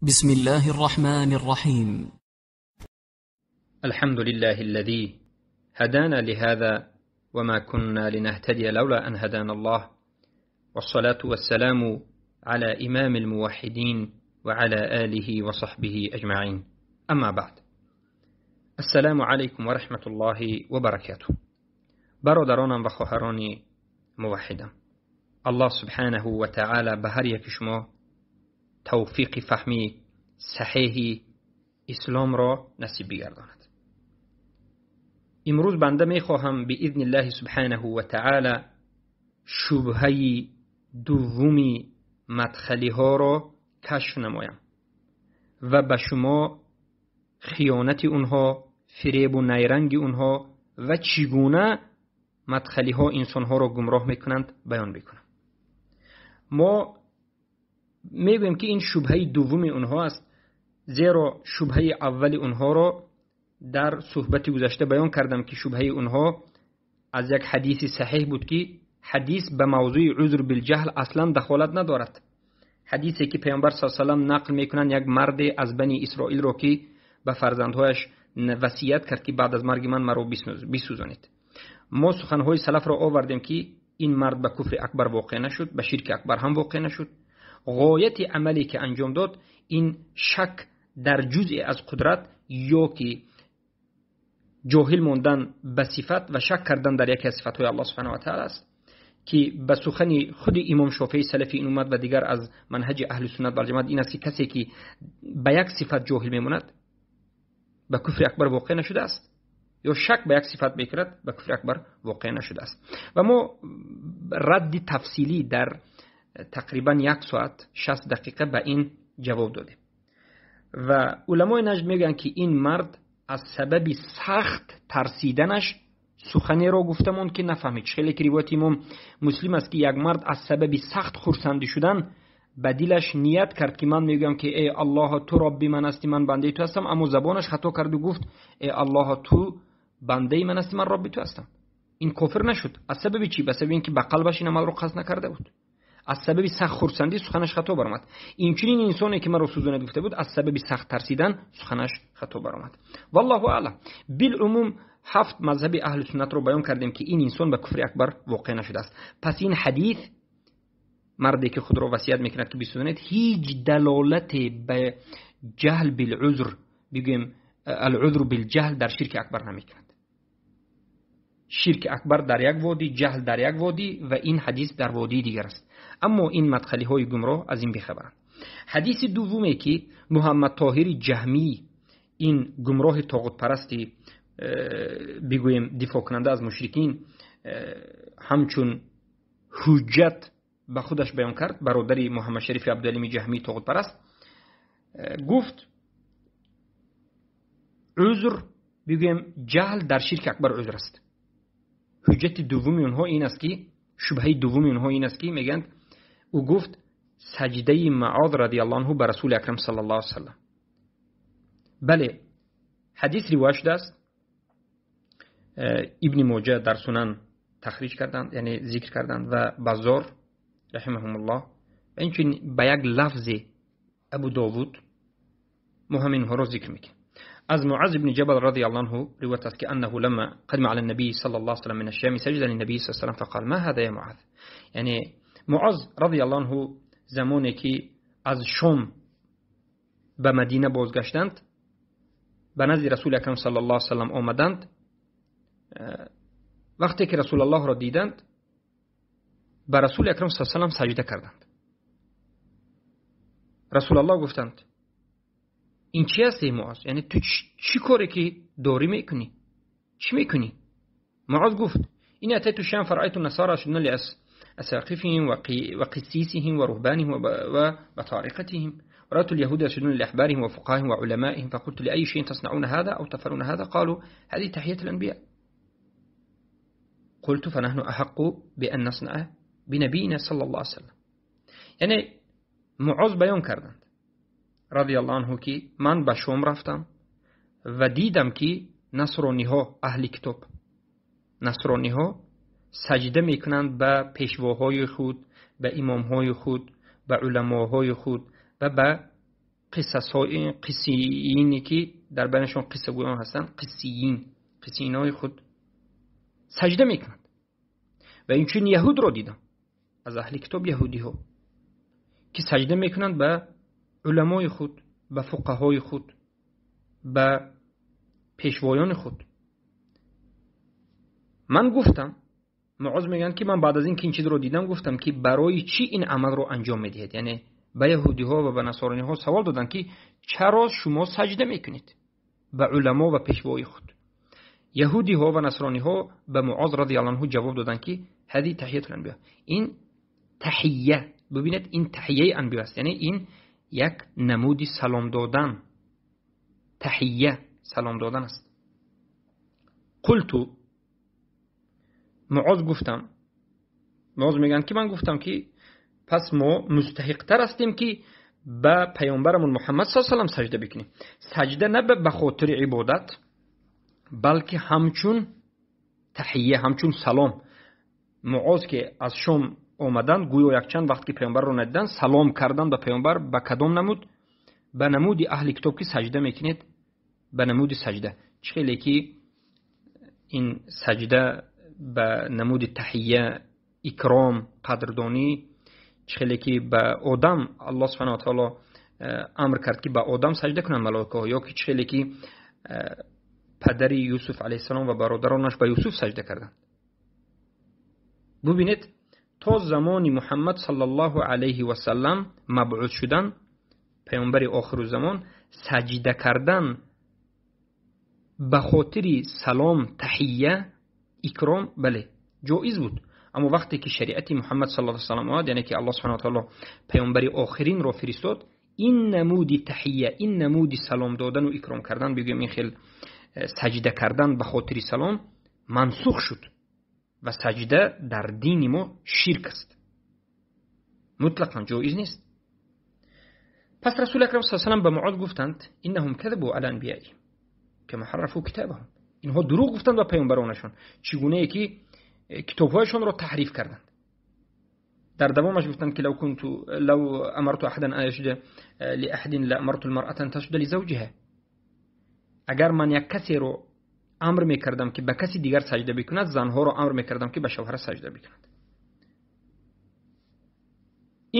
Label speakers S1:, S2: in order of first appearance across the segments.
S1: بسم الله الرحمن الرحيم.
S2: الحمد لله الذي هدانا لهذا وما كنا لنهتدي لولا أن هدانا الله، والصلاة والسلام على إمام الموحدين وعلى آله وصحبه أجمعين. أما بعد، السلام علیکم و رحمت الله و برکاته. برادرانم و خواهران موحدم، الله سبحانه و تعالی به هر یک شما توفیق فهمی صحیح اسلام را نصیب بگرداند. امروز بنده میخواهم باذن الله سبحانه و تعالی شبهه دومی مدخلی ها را کشف نمایم و به شما خیانت اونها، فریب و نیرنگ اونها و چگونه مدخلی ها انسان ها را گمراه میکنند بیان بکنم. ما میگوییم که این شبهه دوم اونها است، زیرا شبهه اول اونها را در صحبت گذشته بیان کردم که شبهه اونها از یک حدیث صحیح بود که حدیث به موضوع عذر بالجهل اصلا دخالت ندارد. حدیثی که پیامبر صلی الله علیه و سلم نقل میکنند یک مرد از بنی اسرائیل را که به فرزندهایش وصیت کرد که بعد از مرگ من مرا بسوزانید. ما سخنهای سلف را آوردیم که این مرد به کفر اکبر واقع نشد، به شرک اکبر هم واقع نشد. غایت عملی که انجام داد این شک در جزئی از قدرت یا که جاهل ماندن به صفت و شک کردن در یکی از صفتهای الله سبحانه و تعالی است که به سخن خود امام شافعی سلفی این اومد و دیگر از منهج اهل سنت و جماعت این است که کسی که به یک صفت جاهل میماند به کفر اکبر واقع نشده است، یا شک به یک صفت میکرد به کفر اکبر واقع نشده است. و ما رد تفصیلی در تقریبا 1 ساعت 60 دقیقه به این جواب دادیم و علمای نجد میگن که این مرد از سبب سخت ترسیدنش سخنی را گفته که نفهمید. خیلی که روایت امام مسلم است که یک مرد از سبب سخت خرسندی شدن به دلش نیت کرد که من میگم که ای الله تو ربی من هستی، من بنده تو هستم، اما زبانش خطا کرد و گفت ای الله تو بنده من هستی، من ربی تو هستم. این کافر نشد. از سبب چی؟ به سبب اینکه به قلبش این عمل رو قصد نکرده بود. از سبب سخت خرسندی سخنش خطا برآمد. اینچنین انسانی که مرا سوزاند گفته بود از سبب سخت ترسیدن سخنش خطا برآمد. والله اعلم. بالعموم 7 مذهب اهل سنت رو بیان کردیم که این انسان به کفر اکبر واقع نشده است. پس این حدیث مردی که خود را وصیت میکند که بسوزاند هیچ دلالت به جهل بالعذر، بگیم العذر بالجهل، در شرک اکبر نمیکند. شرک اکبر در یک وادی، جهل در یک وادی و این حدیث در وادی دیگر است. اما این مدخلی های گمراه از این بیخبرند. حدیث دومی که محمد طاهر جهمی، این گمراه طاغوت پرستی بگوییم دفاع کننده از مشرکین، همچون حجت به خودش بیان کرد، برادر محمد شریف عبدالعلیم جهمی طاغوت پرست، گفت عذر، بگوییم جهل در شرک اکبر عذر است. حجت دومی اونها این است که شبهه دومی اونها این است که میگند او گفت سجده معاذ رضی الله عنه به رسول اکرم صلی الله علیه و سلم. بله، حدیث روایت شده است، ابن ماجه در سنن تخریج کردند، یعنی ذکر کردند، و بزار رحمهم الله، و اینچنین به یک لفظ ابو داوود ما همین ها را ذکر میکنیم. از معاذ بن جبل رضي الله عنه روایت است که انه لما قدم على النبي صلى الله عليه وسلم من الشام سجد للنبي صلى الله عليه وسلم فقال ما هذا يا معاذ. یعنی معاذ رضی الله عنه زمانی که از شام به مدینه بازگشتند به نزد رسول اکرم صلی الله علیه و سلم آمدند. وقتی که رسول الله را دیدند به رسول اکرم صلی الله علیه و سلم سجده کردند. رسول الله گفتند این چی هست ای معاذ؟ یعنی تو چی کاری که داری میکنی؟ چی میکنی؟ معاذ گفت این اتیت الشام فرأیت النصارى يسجدون لأساقفهم وقسيسهم ورهبانهم وبطارقتهم، ورأيت اليهود يسجدون لأحبارهم وفقهاهم وعلمائهم، فقلت لأي شيء تصنعون هذا أو تفعلون هذا؟ قالوا هذه تحية الأنبياء. قلت فنحن أحق بأن نصنع بنبينا صلى الله عليه وسلم. یعنی معاذ بیان کردند رضی الله عنه که من به شام رفتم و دیدم که نصرانی ها، اهل کتاب نصرانی ها سجده میکنند به پیشواهای خود، به امامهای خود، به علماهای خود و به қиссасои қиссиине ки дар байнашон қиссагӯён ҳастанд, қиссиин, қиссиинҳои худ саҷда мекунанд. Ва инчунин яҳудро дидам аз аҳли китоб, яҳудиҳо ки саҷда мекунанд ба уламои худ, ба фуқаҳои худ, ба пешвоёни худ. Ман гуфтам, Муоз мегӯянд ки ман баъд аз ин ки ин чизро дидам гуфтам ки барои чӣ ин амалро анҷом медиҳед? Яъне ба яҳудиҳо ва ба насорониҳо савол доданд ки чаро шумо саҷда мекунед ба уламо ва пешвои худ? Яҳудиҳо ва насрониҳо ба Муоз радиаллоҳу анҳу ҷавоб доданд ки ҳади таҳиятул анбиё, ин таҳия, бибинед, ин таҳияи анбиё аст, яъне ин як намуди салом додан, таҳия салом додан аст. Қулту, Муоз гуфтам, Муоз мегӯянд ки ман гуфтам ки пас мо мустаҳиқтар ҳастем ки ба паёмбарамон Муҳаммад саллаллоҳу алайҳи васаллам саҷда бикунем. Саҷда на ба хотири ибодат, балки ҳамчун таҳия, ҳамчун салом. Муоз ки аз Шом омаданд, гӯё якчанд вақт ки паёмбарро надиданд, салом карданд ба паёмбар. Ба кадом намуд? Ба намуди аҳли китоб ки саҷда мекунед, ба намуди саҷда. Чӣ хеле ки ин саҷда ба намуди таҳия, икром, қадрдонӣ, чӣ хеле ки ба одам Аллоҳ субҳанаҳу ва таъоло амр кард ки ба одам саҷда кунанд малоикаҳо, ё ки чӣ хеле ки падари Юсуф алайҳиссалом ва бародаронаш ба Юсуф саҷда карданд. Бубинед, то замони Муҳаммад саллаллоҳу алайҳи васаллам мабъус шудан, паёмбари охиру замон, саҷда кардан ба хотири салом, таҳия, икром, бале, ҷоиз буд. Аммо вақте ки шариати Муҳаммад саллаллоҳу алайҳи васаллам омад, яъне ки Аллоҳ субҳанаҳу ва таъоло паёмбари охиринро фиристод, ин намуди таҳия, ин намуди салом додану икром кардан, бигӯем ин хел саҷда кардан ба хотири салом мансух шуд ва саҷда дар дини мо ширк аст, мутлақан ҷоиз нест. Пас Расули акрам саллаллоҳу алайҳи васаллам ба Муоз гуфтанд: иннаҳум казабу ала анбияиҳим кама ҳаррафу китобаҳум. Инҳо дурӯғ гуфтанд ба паёмбаронашон, чӣ гунае ки китобҳояшонро таҳриф карданд. Дар давомаш гуфтанд ки лав кунту лав амарту аҳадан ан ясҷуда лиаҳадин лаамарту алмаръата ан тасҷуда лизавҷиҳа. Агар ман як касеро амр мекардам ки ба каси дигар саҷда бикунад, занҳоро амр мекардам ки ба шавҳара саҷда бикунад.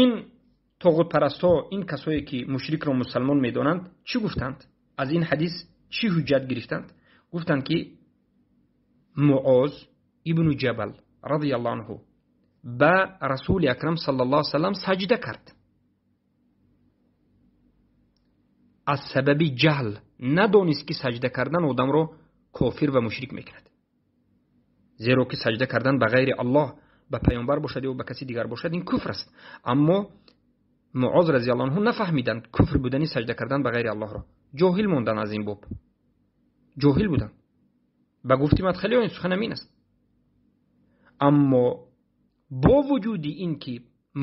S2: Ин тоғутпарастҳо, ин касое ки мушрикро мусалмон медонанд, чӣ гуфтанд? Аз ин ҳадис чӣ ҳуҷҷат гирифтанд? Гуфтанд ки Муоз ибну Ҷабал радиаллоҳу анҳу ба Расули акрам саллаллоҳу алайҳи васаллам саҷда кард. Аз сабаби ҷаҳл надонист ки саҷда кардан одамро кофир ва мушрик мекунад. Зеро ки саҷда кардан ба ғайри Аллоҳ, ба паёмбар бошад ё ба каси дигар бошад, ин куфр аст. Аммо Муоз разияллоҳу анҳу нафаҳмиданд куфр будани саҷда кардан ба ғайри Аллоҳро. Ҷоҳил монданд аз ин боб. Ҷоҳил буданд. Ба гуфти мадхалиён ин сухан амин аст. Аммо бо вуҷуди ин ки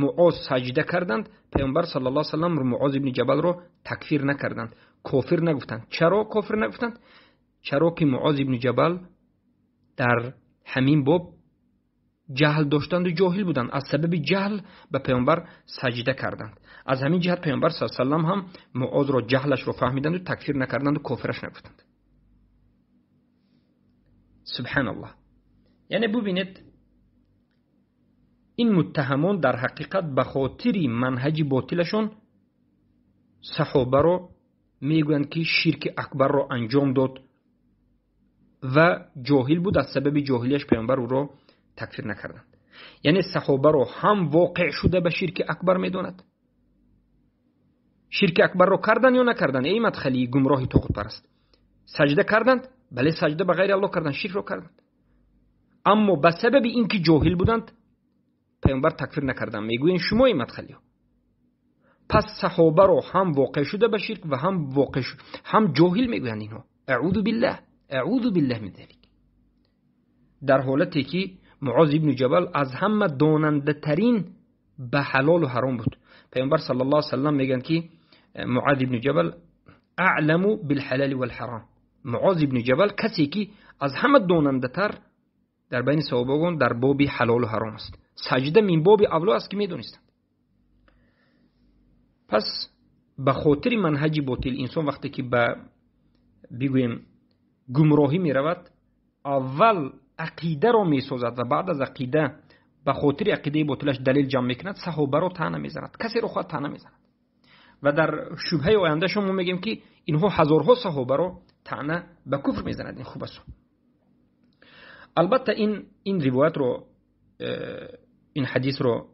S2: Муоз саҷда карданд, паёмбар саллаллоҳу алайҳи васаллам Муоз ибни Ҷабалро такфир накарданд, кофир нагуфтанд. Чаро кофир нагуфтанд? Чаро ки Муоз ибни Ҷабал дар ҳамин боб ҷаҳл доштанду ҷоҳил буданд. Аз сабаби ҷаҳл ба паёмбар саҷда карданд. Аз ҳамин ҷиҳат паёмбар саллаллоҳу алайҳи васаллам ҳам Муозро ҷаҳлашро фаҳмиданду такфир накарданду кофираш нагуфтанд. Субҳаналлоҳ. Яъне бубинед, ин муттаҳамон дар ҳақиқат ба хотири манҳаҷи ботилашон саҳобаро мегӯянд ки ширки акбарро анҷом дод ва ҷоҳил буд, аз сабаби ҷоҳилияш паёмбар ӯро такфир накарданд. Яъне саҳобаро ҳам воқеъ шуда ба ширки акбар медонад. Ширки акбарро карданд ё накарданд? Эй мадхалии гумроҳи тоғутпараст, саҷда карданд? Бале, саҷда ба ғайри Аллоҳ карданд, ширкро карданд. Аммо ба сабаби ин ки ҷоҳил буданд, паёмбар такфир накарданд. Мегӯянд шумо эй мадхалиҳо. Пас саҳобаро ҳам воқеъ шуда ба ширк ва ҳам воқеъ ҳам ҷоҳил мегӯянд инҳо. Аъузу биллаҳ, аъузу биллаҳ мин залик. Дар ҳолате ки Муоз ибни Ҷабал аз ҳама донандатарин ба ҳалолу ҳаром буд. Паёмбар саллаллоҳу алайҳи васаллам мегӯянд ки Муоз ибни Ҷабал аъламу билҳалали валҳаром. Муоз ибни Ҷабал касе ки аз ҳама донандатар дар байни саҳобагон дар боби ҳалолу ҳаром аст. Саҷда мин боби авло аст ки медонистанд. Пас Ба хотири манҳаҷи ботил инсон вақте ки ба бигӯем гумроҳӣ меравад, аввал ақидаро месозад ва баъд аз ақида ба хотири ақидаи ботилаш далел ҷамъ мекунад, саҳобаро таъна мезанад, касеро хоҳад таъна мезанад. Ва дар шубҳаи ояндашон мо мегӯем ки инҳо ҳазорҳо саҳобаро таъна ба куфр мезанад. Ин хуб аст. Албатта ин ривоятро, ин ҳадисро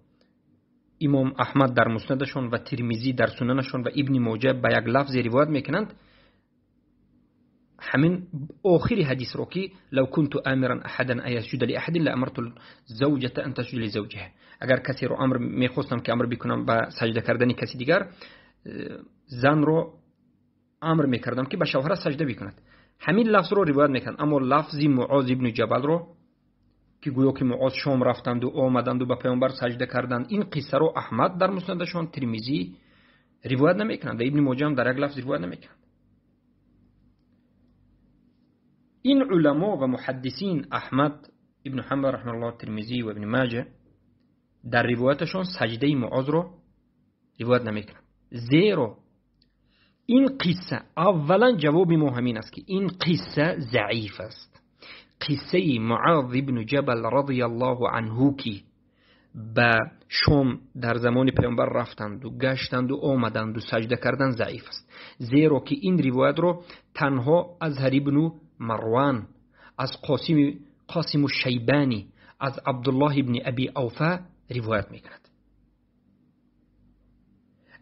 S2: имом Аҳмад дар муснадашон ва Тирмизӣ дар сунанашон ва Ибни Моҷа ба як лафзе ривоят мекунанд. Ҳамин охири ҳадисро ки лав кунту амиран аҳадан ан ясҷуда лиаҳадин лаамарту завҷата ан тасҷуда лизавҷиҳа, агар касеро амр мехостам ки амр бикунам ба саҷда кардани каси дигар, занро амр мекардам ки ба шавҳара саҷда бикунад. Ҳамин лафзро ривоят мекунанд. Аммо лафзи Муоз ибни Ҷабалро ки гӯё ки Муоз Шом рафтанду омаданду ба паёмбар саҷда карданд, ин қиссаро Аҳмад дар муснадашон, Тирмизӣ ривоят намекунанд ва Ибни Моҷа ҳам дар як лафз ривоят намекунанд. Ин уламо ва муҳаддисин Аҳмад ибн Ҳанбал раҳматуллоҳ, Тирмизӣ ва Ибни Моҷа дар ривояташон саҷдаи Муозро ривоят намекунанд, зеро ин қисса аввалан ҷавоби мо ҳамин аст ки ин қисса заиф аст. Қиссаи Муоз ибн Ҷабал радияллоҳу анҳу ки ба Шом дар замони паёмбар рафтанду гаштанду омаданду саҷда кардан заиф аст, зеро ки ин ривоятро танҳо Азҳар ибну Марван аз Қосиму Шайбани аз Абдуллоҳ ибни Аби Авфа ривоят мекунад.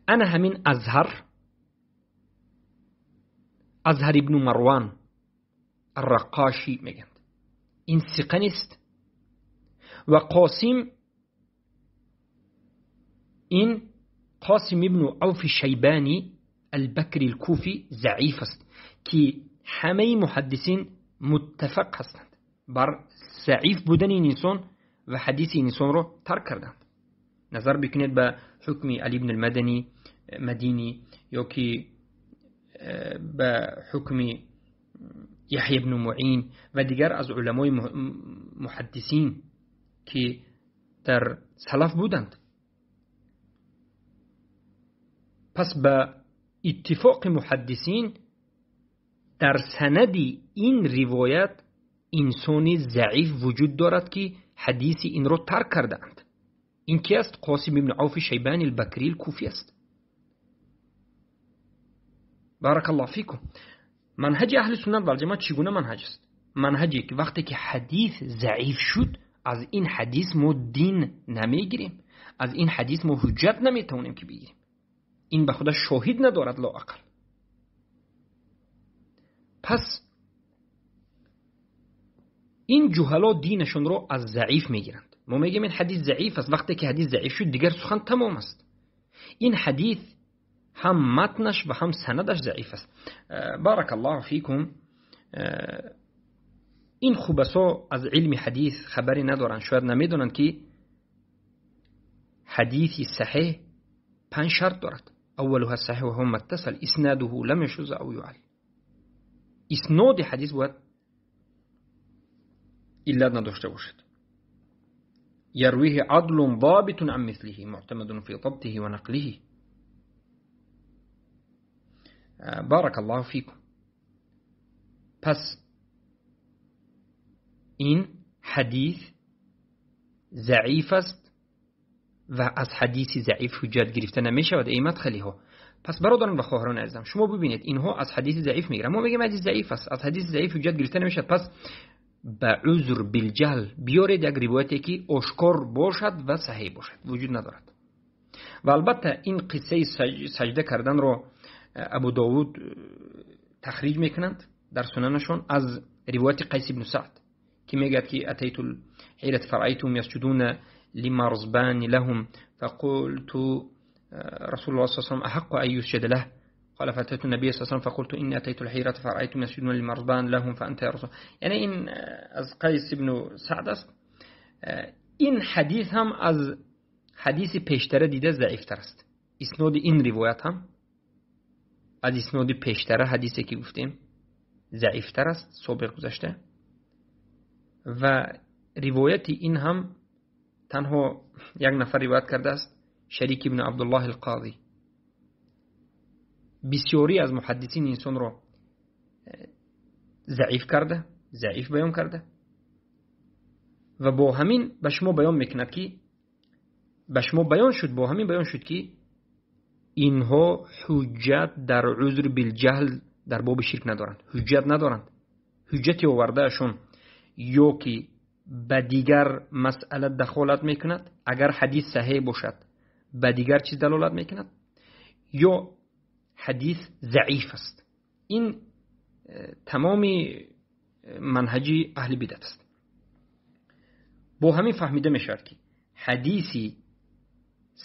S2: Ана ҳамин Азҳар ибну Марван Аррақошӣ мегӯянд, ин сиқа нест. Ва Қосим, ин Қосим ибну Авфи Шайбани Албакри Алкуфи заиф аст ки ҳамаи муҳаддисин муттафақ ҳастанд бар заиф будани ин инсон ва ҳадиси ин инсонро тарк карданд. Назар бикунед ба ҳукми Али ибн Алмадани Мадини ё ки ба ҳукми Яҳё ибн Муин ва дигар аз уламои муҳаддисин ки дар салаф буданд. Пас ба иттифоқи муҳаддисин дар санади ин ривоят инсони заиф вуҷуд дорад ки ҳадиси инро тарк кардаанд. Ин ки аст? Қосим ибн Авфи Шайбани Албакри Алкуфи аст. Баракаллоҳу фикум. Манҳаҷи аҳли суннат вал ҷамоат чӣ гуна манҳаҷ аст? Манҳаҷе ки вақте ки ҳадис заиф шуд, аз ин ҳадис мо дин намегирем, аз ин ҳадис мо ҳуҷҷат наметавонем ки бигирем. Ин ба худаш шоҳид надорад лоақал. Пас ин ҷуҳало динашонро аз заиф мегиранд. Мо мегӯем ин ҳадис заиф аст. Вақте ки ҳадис заиф шуд, дигар сухан тамом аст. Ин ҳадис ҳам матнаш ва ҳам санадаш заиф аст. Баракаллоҳу фикум. Ин хубасо аз илми ҳадис хабаре надоранд. Шояд намедонанд ки ҳадиси саҳеҳ 5 шарт дорад. Аввалуҳа саҳеҳ ва ҳува муттасил иснадуҳу лам яшузз ав юъал. Исноди ҳадис бояд иллат надошта бошад. Ярвиҳи адлун добитун ан мислиҳи муътамадун фи дабтиҳи ва нақлиҳи. Баракаллоҳу фикум. Пас ин ҳадис заиф аст ва аз ҳадиси заиф ҳуҷҷат гирифта намешавад, эй мадхалиҳо. Пас бародарон ва хоҳарони азизам, шумо бибинед инҳо аз ҳадиси заиф мегиранд. Мо мегӯем ҳадис заиф аст, аз ҳадиси заиф ҳуҷҷат гирифта намешавад. Пас ба узр билҷаҳл биёред як ривояте ки ошкор бошад ва саҳеҳ бошад, вуҷуд надорад. Ва албатта ин қиссаи саҷда карданро Абу Довуд тахриҷ мекунанд дар сунанашон аз ривояти Қайс ибн Саъд ки мегӯяд ки атайту лҳирата фараайтуҳум ясҷудуна лимарзбани лаҳум фақулту расулуллоҳ саллаллоҳу алайҳи васаллам аҳаққу ан юсҷада лаҳ قال فأتيت النبي صلى الله عليه وسلم فقلت إني أتيت الحيرة فرأيتهم يسجدون للمرزبان لهم فأنت يا رسول. یعنی این از قیس ابن سعد است. این حدیث هم از حدیث پیشتره دیده ضعیفتر است. اسناد این روایت هم از اسناد پیشتره حدیثی که گفتیم ضعیفتر است، سابق گذشته. و روایت این هم تنها یک نفر روایت کرده است، شریک ابن عبدالله القاضی. бисёрӣ аз муҳаддисин инсонро заиф карда, заиф баён карда ва бо ҳамин ба шумо баён мекунад ки ба шумо баён шуд, бо ҳамин баён шуд ки инҳо ҳуҷҷат дар узр билҷаҳл дар боби ширк надоранд, ҳуҷҷат надоранд. Ҳуҷҷати овардаашон ё ки ба дигар масъала дахолат мекунад, агар ҳадис саҳеҳ бошад ба дигар чиз далолат мекунад, ё ҳадис заиф аст. Ин тамоми манҳаҷи аҳли бидат аст. Бо ҳамин фаҳмида мешавад ки ҳадиси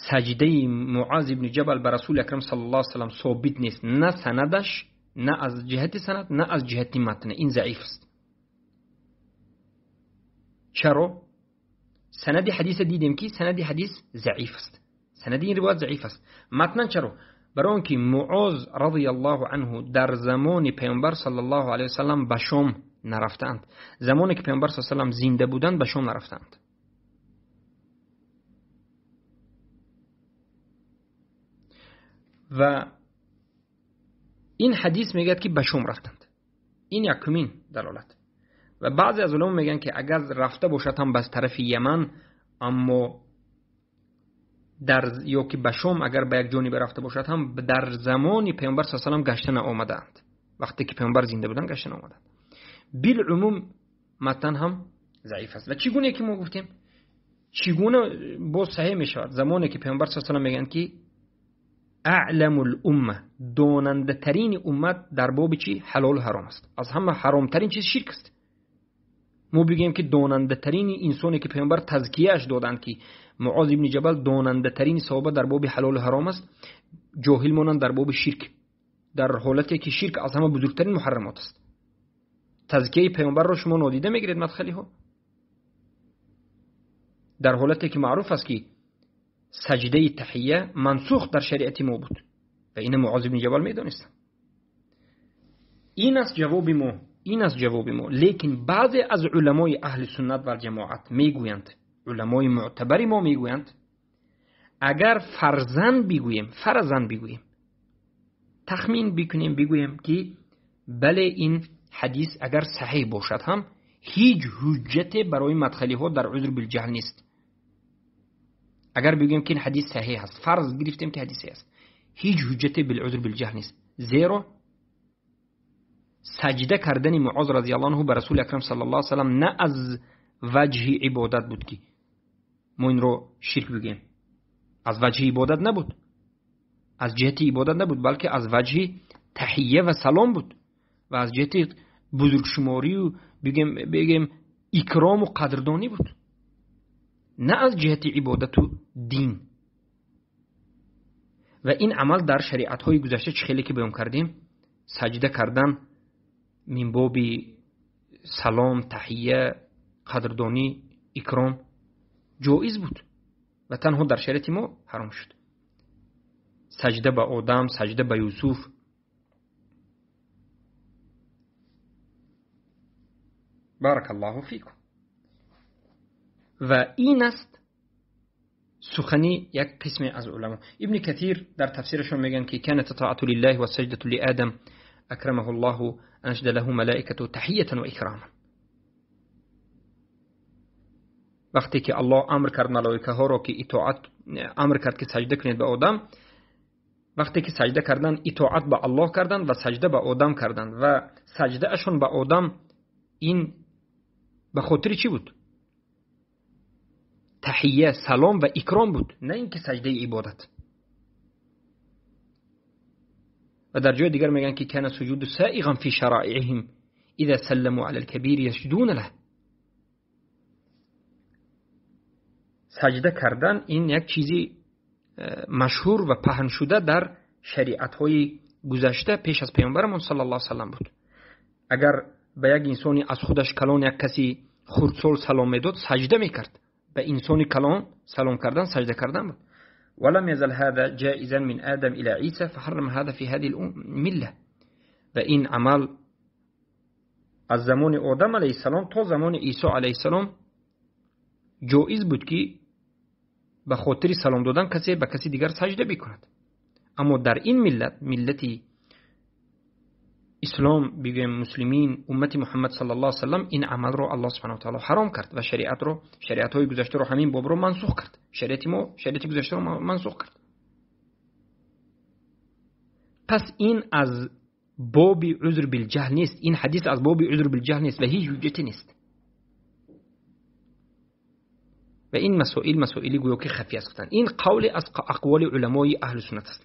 S2: саҷдаи Муаз ибни Ҷабал ба Расули Акрам саллаллоҳу алайҳи васаллам собит нест, на санадаш, на аз ҷиҳати санад, на аз ҷиҳати матн. Ин заиф аст. Чаро? Санади ҳадиса дидем ки санади ҳадис заиф аст. Санади ин ривоят заиф аст. Матнан чаро? Барои он ки Муоз радияллоҳу анҳу дар замони Паёмбар саллаллоҳу алайҳи васаллам ба Шом нарафтаанд. Замоне ки Паёмбар саллаллоҳу алайҳи васаллам зинда буданд ба Шом нарафтаанд. Ва ин ҳадис мегӯяд ки ба Шом рафтанд. Ин якумин далолат. Ва баъзе аз уламо мегӯянд ки агар рафта бошад ҳам ба тарафи Яман, аммо дар ё ки ба Шом агар ба як ҷониба рафта бошад ҳам дар замони Паёмбар саллаллоҳу алайҳи васаллам гашта наомадаанд. Вақте ки Паёмбар зинда буданд гашта наомадаанд. Билумум матн ҳам заиф аст. Ва чӣ гуна ки мо гуфтем, чӣ гуна боз саҳеҳ мешавад? Замоне ки Паёмбар саллаллоҳу алайҳи васаллам мегӯянд ки аълам алумма, донандатарини уммат дар боби чӣ? Ҳалол ҳаром аст. Аз ҳама ҳаромтарин чиз ширк аст. Мо бигӯем ки донандатарини инсоне ки Паёмбар тазкияаш доданд ки Муоз ибни Ҷабал донандатарини саҳоба дар боби ҳалолу ҳаром аст, ҷоҳил монанд дар боби ширк, дар ҳолате ки ширк аз ҳама бузургтарин муҳаррамот аст. Тазкияи Паёмбарро шумо нодида мегиред мадхалиҳо, дар ҳолате ки маъруф аст ки саҷдаи таҳия мансух дар шариати мо буд ва ина Муоз ибни Ҷабал медонистанд. Ин аст ҷавоби мо, ин аст ҷавоби мо. Лекин баъзе аз уламои аҳли суннат вал ҷамоат мегӯянд, уламои муътабари мо мегӯянд, агар фарзан бигӯем, фарзан бигӯем, тахмин бикунем, бигӯем ки бале ин ҳадис агар саҳеҳ бошад ҳам ҳеҷ ҳуҷҷате барои мадхалиҳо дар узр билҷаҳл нест. Агар бигӯем ки ин ҳадис саҳеҳ аст, фарз гирифтем ки ҳадис саҳеҳ аст, ҳеҷ ҳуҷҷате билузр билҷаҳл нест. Зеро саҷда кардани Муоз радияллоҳу анҳу ба Расули Акрам саллаллоҳу алайҳи васаллам на аз ваҷҳи ибодат буд ки мо инро ширк бигӯем, аз ваҷҳи ибодат набуд, аз ҷиҳати ибодат набуд, балки аз ваҷҳи таҳия ва салом буд ва аз ҷиҳати бузургшуморию бигӯем икрому қадрдонӣ буд, на аз ҷиҳати ибодату дин. Ва ин амал дар шариатҳои гузашта чӣ хеле ки баён кардем, саҷда кардан мин боби салом, таҳия, қадрдонӣ, икром ҷоиз буд ва танҳо дар шариати мо ҳаром шуд. Саҷда ба Одам, саҷда ба Юсуф. Баракаллоҳу фикум. Ва ин аст сухани як қисме аз уламо. Ибни Катир дар тафсирашон мегӯянд ки канат тоату лиллаҳи ва саҷдату ли Адам акрамаҳу Аллоҳу аншада лаҳу малаикату таҳиятан ва икроман. Вақте ки Аллоҳ амр кард малоикаҳоро ки итоат, амр кард ки саҷда кунед ба Одам, вақте ки саҷда кардан итоат ба Аллоҳ карданд ва саҷда ба Одам карданд ва саҷдаашон ба Одам ин ба хотири чӣ буд? Таҳия, салом ва икром буд, на ин ки саҷдаи ибодат. Ва дар ҷои дигар мегӯянд ки кана суҷуду саиған фи шараиҳим иза салламу ала алкабир ясҷудуна лаҳ. Саҷда кардан ин як чизи машҳур ва паҳншуда дар шариатҳои гузашта пеш аз Паёмбарамон саллаллоҳу алайҳи васаллам буд. Агар ба як инсони аз худаш калон як каси хурдсол салом медод, саҷда мекард. Ба инсони калон салом кардан саҷда кардан буд. ولم يزل هذا جائزا من آدم إلى عيسى فحرم هذا في هذه الملة. و این عمل از زمان آدم علیه السلام تا زمان عیسی علیه السلام جایز بود که به خاطر سلام دادن کسی به کسی دیگر سجده بکند. اما در این ملت، ملتی ислом бигӯем, муслимин, уммати Муҳаммад саллаллоҳу алайҳи васаллам, ин амалро Аллоҳ субҳонаҳу ва таъоло ҳаром кард ва шариатро, шариатҳои гузаштаро, ҳамин бобро мансух кард. Шариати мо шариати гузаштаро мансух кард. Пас ин аз боби узр билҷаҳл нест, ин ҳадис аз боби узр билҷаҳл нест ва ҳеҷ ҳуҷҷате нест. Ва ин масоил масоили гӯё ки хафӣ аст гуфтанд. Ин қавле аз ақволи уламои аҳли суннат аст.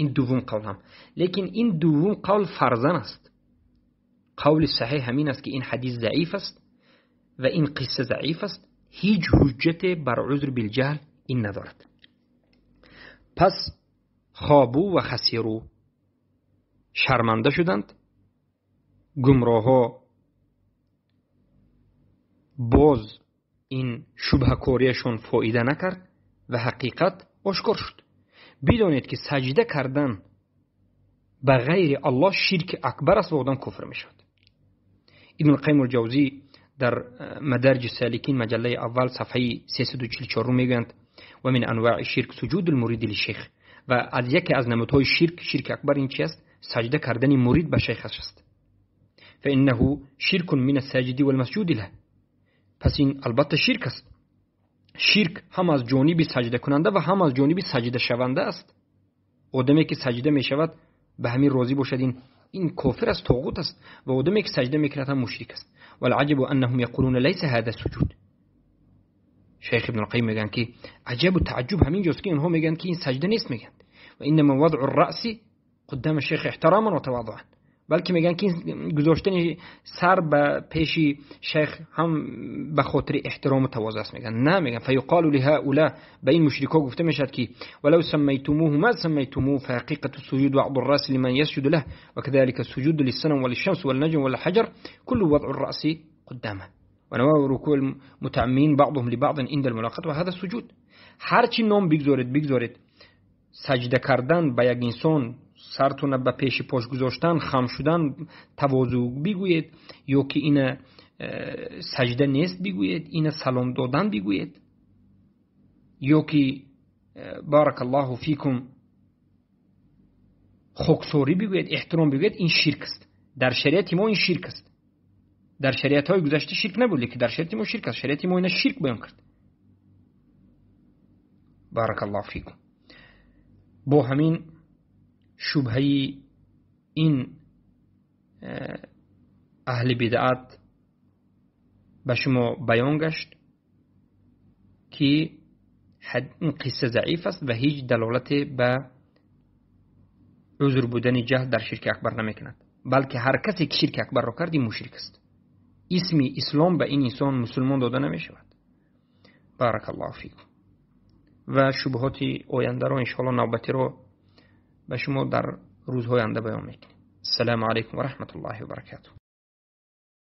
S2: Ин дуввум қавл ҳам. Лекин ин дуввум қавл фарзан аст. Қавли саҳеҳ ҳамин аст, ки ин ҳадис заиф аст ва ин қисса заиф аст. Ҳеҷ ҳуҷҷате бар узр билҷаҳл ин надорад. Пас хобу ва хасиру, шарманда шуданд гумроҳҳо, боз ин шубҳакориашон фоида накард ва ҳақиқат ошкор шуд. Бидонед, ки саҷда кардан ба ғайри Аллоҳ ширки акбар аст ва одам куфр мешавад. Ибн Қайим ал-Ҷавзӣ дар Мадарҷи Саликин, маҷаллаи аввал, сафҳаи 344 мегӯянд: ва мин анваи ширк суҷуду л-муриди лиш-шейх. Ва аз яке аз намудҳои ширк, ширки акбар, ин чи аст? Саҷда кардани мурид ба шайхаш аст. Фаиннаҳу ширкун мин ас-саҷиди вал-масҷуди лаҳ. Пас ин албатта ширк аст. Ширк ҳам аз ҷониби саҷдакунанда ва ҳам аз ҷониби саҷдашаванда аст. Одаме ки саҷда мешавад, ба ҳамин розӣ бошад, ин кофир аст, тоғут аст, ва одаме ки саҷда мекунад ҳам мушрик аст. Валъаҷабу аннаҳум яқулуна лайса ҳаза суҷуд. Шайх Ибн Қайим мегӯянд, ки аҷабу тааҷҷуб ҳамин ҷост, ки онҳо мегӯянд, ки ин саҷда нест, мегӯянд. Ва иннама вадъу рраъси қуддама шайх эҳтироман ва тавадуан. Балки мегӯянд, ки гузоштани сар ба пеши шайх ҳам ба хотири эҳтирому тавозӯъ аст, мегӯянд. На, мегӯянд, фаюқолу лиҳаула, ба ин мушрикҳо гуфта мешавад, ки валав саммайтумуҳу ма саммайтумуҳу фаҳақиқату суҷуд ваъду рраси лиман ясҷуду лаҳ ва кадалика суҷуду лиссанам ва лишшамс валнаҷм валҳаҷар куллу вадъу рраси қуддама ва навау рукӯи мутааммин баъдуҳум либаъдин инда алмулоқот ва ҳаза суҷуд. Ҳарчи ном бигзоред, бигзоред, саҷда кардан ба як инсон, сартона ба пеши пош гузоштан, хам шудан, тавозӯъ бигӯед, ё ки ина саҷда нест бигӯед, ина салом додан бигӯед, ё ки баракаллоҳу фикум хоксорӣ бигӯед, эҳтиром бигӯед, ин ширк аст. Дар шариати мо ин ширк аст. Дар шариатҳои гузашта ширк набуд, лекин дар шариати мо ширк аст. Шариати мо ина ширк баён кард. Баракаллоҳу фикум. Бо ҳамин шубҳаи ин аҳли бидъат ба шумо баён гашт, ки ин қисса заиф аст ва ҳеҷ далолате ба узр будани ҷаҳл дар ширки акбар намекунад, балки ҳар касе ки ширки акбарро кард, ин мушрик аст. Исми ислом ба ин инсон мусулмон дода намешавад. Баракаллоҳу фикум. Ва шубҳоти ояндаро иншоаллоҳ навбатиро ба шумо дар рӯзҳои оянда баён мекунем. Ассалому алайкум ва раҳматуллоҳи ва баракатуҳ.